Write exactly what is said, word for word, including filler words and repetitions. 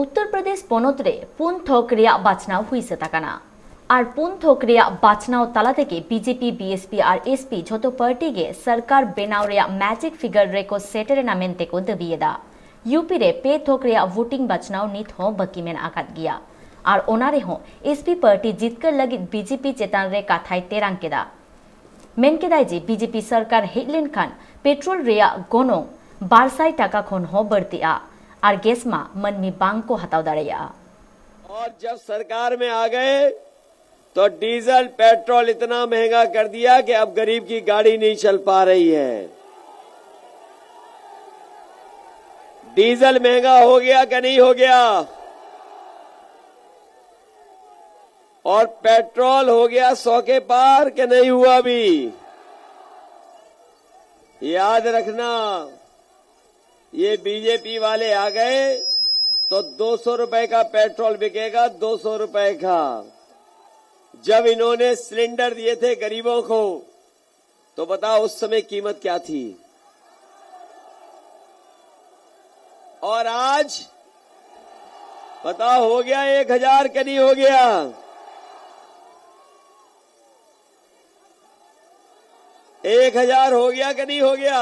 ᱩᱛᱛᱚᱨ ᱯᱨᱚᱫᱮᱥ ᱯᱚᱱᱚᱛ ᱨᱮ ᱯᱩᱱ ᱛᱷᱚᱠ ᱨᱮᱭᱟᱜ ᱵᱟᱪᱷᱱᱟᱣ ᱦᱩᱭ ᱥᱟᱹᱛ ᱟᱠᱟᱱᱟ᱾ ᱟᱨ ᱯᱩᱱ ᱛᱷᱚᱠ ᱨᱮᱭᱟᱜ ᱵᱟᱪᱷᱱᱟᱣ ᱛᱟᱞᱟ ᱛᱮᱜᱮ ᱵᱤᱡᱮᱯᱤ, ᱵᱤᱮᱥᱯᱤ ᱟᱨ ᱮᱥᱯᱤ ᱡᱷᱚᱛᱚ ᱯᱟᱨᱴᱤ ᱜᱮ ᱥᱚᱨᱠᱟᱨ ᱵᱮᱱᱟᱣ ᱨᱮᱭᱟᱜ ᱢᱮᱡᱤᱠ ᱯᱷᱤᱜᱟᱨ ᱨᱮᱠᱚ ᱥᱮᱴᱮᱨ ᱮᱱᱟ ᱢᱮᱱᱛᱮ ᱠᱚ ᱫᱟᱹᱵᱤᱭᱮᱫᱟ᱾ ᱭᱩᱯᱤ ᱨᱮ ᱯᱮ ᱛᱷᱚᱠ ᱨᱮᱭᱟᱜ ᱵᱷᱳᱴᱤᱝ ᱵᱟᱪᱷᱱᱟᱣ ᱱᱤᱛ ᱦᱚᱸ ᱵᱟᱹᱠᱤ ᱢᱮᱱᱟᱜ ᱟᱠᱟᱫ ᱜᱮᱭᱟ᱾ ᱟᱨ ᱚᱱᱟ ᱨᱮᱦᱚᱸ ᱮᱥᱯᱤ ᱯᱟᱨᱴᱤ ᱡᱤᱛᱠᱟᱹᱨ ᱞᱟᱹᱜᱤᱫ ᱵᱤᱡᱮᱯᱤ ᱪᱮᱛᱟᱱ ᱨᱮ ᱠᱟᱛᱷᱟᱭ ᱛᱮᱨᱟᱝ ᱠᱮᱫᱟ᱾ ᱢᱮᱱ ᱠᱮᱫᱟᱭ ᱡᱮ ᱵᱤᱡᱮᱯᱤ ᱥᱚᱨᱠᱟᱨ ᱦᱮᱡ ᱞᱮᱱᱠᱷᱟᱱ ᱯᱮᱴᱨᱳᱞ ᱨᱮᱭᱟᱜ ᱜᱚᱱᱚᱝ ᱵᱟᱨ ᱥᱟᱭ ᱴᱟᱠᱟ ᱠᱷᱚᱱ ᱦᱚᱸ ᱵᱟᱹᱲᱛᱤᱜᱼᱟ ᱟᱨ ᱜᱮᱥ ᱢᱟ ᱢᱟᱹᱱᱢᱤ ᱵᱟᱝ ᱠᱚ ᱦᱟᱛᱟᱣ ᱫᱟᱲᱮᱭᱟᱜᱼᱟ᱾ और जब सरकार में आ गए तो डीजल पेट्रोल इतना महंगा कर दिया कि अब गरीब की गाड़ी नहीं चल पा रही है। डीजल महंगा हो गया कि नहीं हो गया? और पेट्रोल हो गया सौ के पार कि नहीं हुआ अभी? याद रखना, ये बीजेपी वाले आ गए तो दो सौ रुपए का पेट्रोल बिकेगा, दो सौ रुपए का। जब इन्होंने सिलेंडर दिए थे गरीबों को, तो बताओ उस समय कीमत क्या थी? और आज बताओ, हो गया एक हजार कि नहीं हो गया? एक हजार हो गया कि नहीं हो गया?